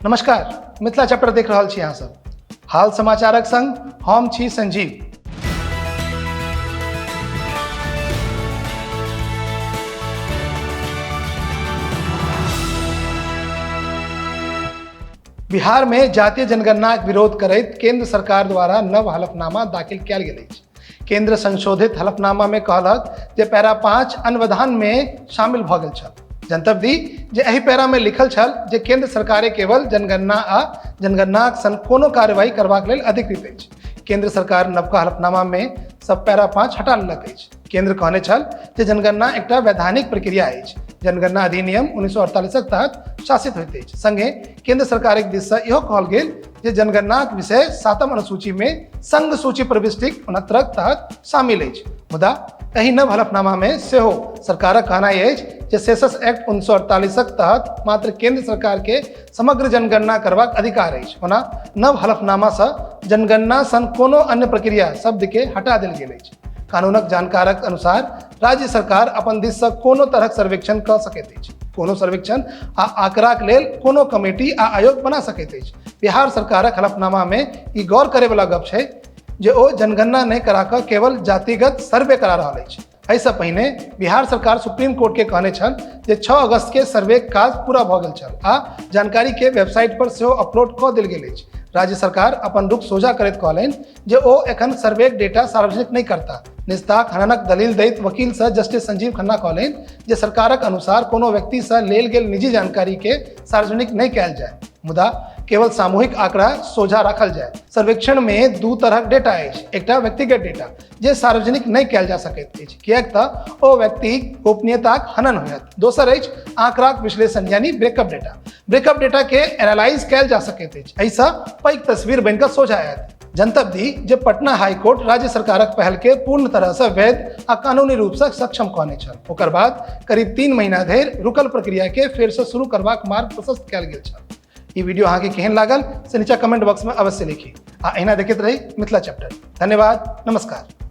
नमस्कार, मिथिला चैप्टर देख रहल छी अहाँ सब। हाल समाचारक संग हम छी संजीव। बिहार में जातीय जनगणनाक विरोध करैत केंद्र सरकार द्वारा नव हलफनामा दाखिल कयल गेल अछि। केंद्र संशोधित हलफनामा में कहलक जे पैरा 5 अनुविधान में शामिल भऽ गेल छल। जनतब दी जे एहि पैरा में लिखल छल जे केंद्र सरकारे केवल जनगणना आ जनगणनाक सन कोनो कार्रवाई करबाक लेल अधिकृत अछि। केंद्र सरकार नवका हलफनामा में सब पैरा 5 हटा लेलक अछि। केंद्र कहने छल जे जनगणना एकटा वैधानिक प्रक्रिया अछि। जनगणना अधिनियम 1948 तहत शासित होइत अछि। संगे केंद्र सरकारक दिससँ इहो कहल गेल जे जनगणनाक विषय 7म अनुसूची में संघ सूची प्रविष्टिक 69 तहत शामिल अछि। मुदा एहि नव हलफनामा में सेहो सरकारक कहनाइ अछि जे सेंसस एक्ट 1948 तहत मात्र केंद्र सरकार के समग्र जनगणना करबाक अधिकार अछि। ओना नव हलफनामा सँ जनगणना सन कोनो अन्य प्रक्रिया शब्द के हटा देल गेल अछि। कानूनक जानकारक अनुसार राज्य सरकार अपन दिस सँ कोनो तरहक सर्वेक्षण कऽ सकैत अछि। कोनो सर्वेक्षण आ आंकड़ाक लेल कोनो कमेटी आ आयोग बना सकैत अछि। बिहार सरकारक हलफनामा में ई गौर करे वाला गप छै जे ओ जनगणना नहि करा कऽ केवल जातिगत सर्वे करा रहल अछि। एहिसँ पहिने बिहार सरकार सुप्रीम कोर्ट के कहने छल जे 6 अगस्त के सर्वे काज पूरा भऽ गेल छल आ जानकारी के वेबसाइट पर सेहो अपलोड कऽ देल गेल अछि। राज्य सरकार अपन रुख सोझा करैत कहलनि जे ओ एखन सर्वेक डेटा सार्वजनिक नहि करता। निजताक हननक दलील दैत वकीलसँ जस्टिस संजीव खन्ना कहलनि जे सरकारक अनुसार कोनो व्यक्तिसँ लेल गेल निजी जानकारी के सार्वजनिक नहि कयल जाय, मुदा केवल सामूहिक आंकड़ा सोझा राखल जाय। सर्वेक्षण में दू तरहक डेटा अछि। एकटा व्यक्तिगत डेटा जे सार्वजनिक नहि कयल जा सकैत अछि, किएक तऽ ओ व्यक्तिक गोपनीयताक हनन होयत। दोसर अछि आंकड़ाक विश्लेषण यानी ब्रेकअप डेटा। ब्रेकअप डेटा के एनालाइज कयल जा सकैत अछि। एहिसँ पैघ तस्वीर बनिकऽ सोझा आयत। जनतब दी जे पटना हाईकोर्ट राज्य सरकारक पहल के पूर्ण तरह से वैध आ कानूनी रूप से सक्षम कहने छल। ओकर बाद करीब 3 महीना धरि रुकल प्रक्रिया के फेर से शुरू करबाक मार्ग प्रशस्त कयल गेल छल। ई वीडियो अहाँके केहन लागल से नीचा कमेंट बॉक्स में अवश्य लिखी आ एहिना देखैत रही मिथिला चैप्टर। धन्यवाद, नमस्कार।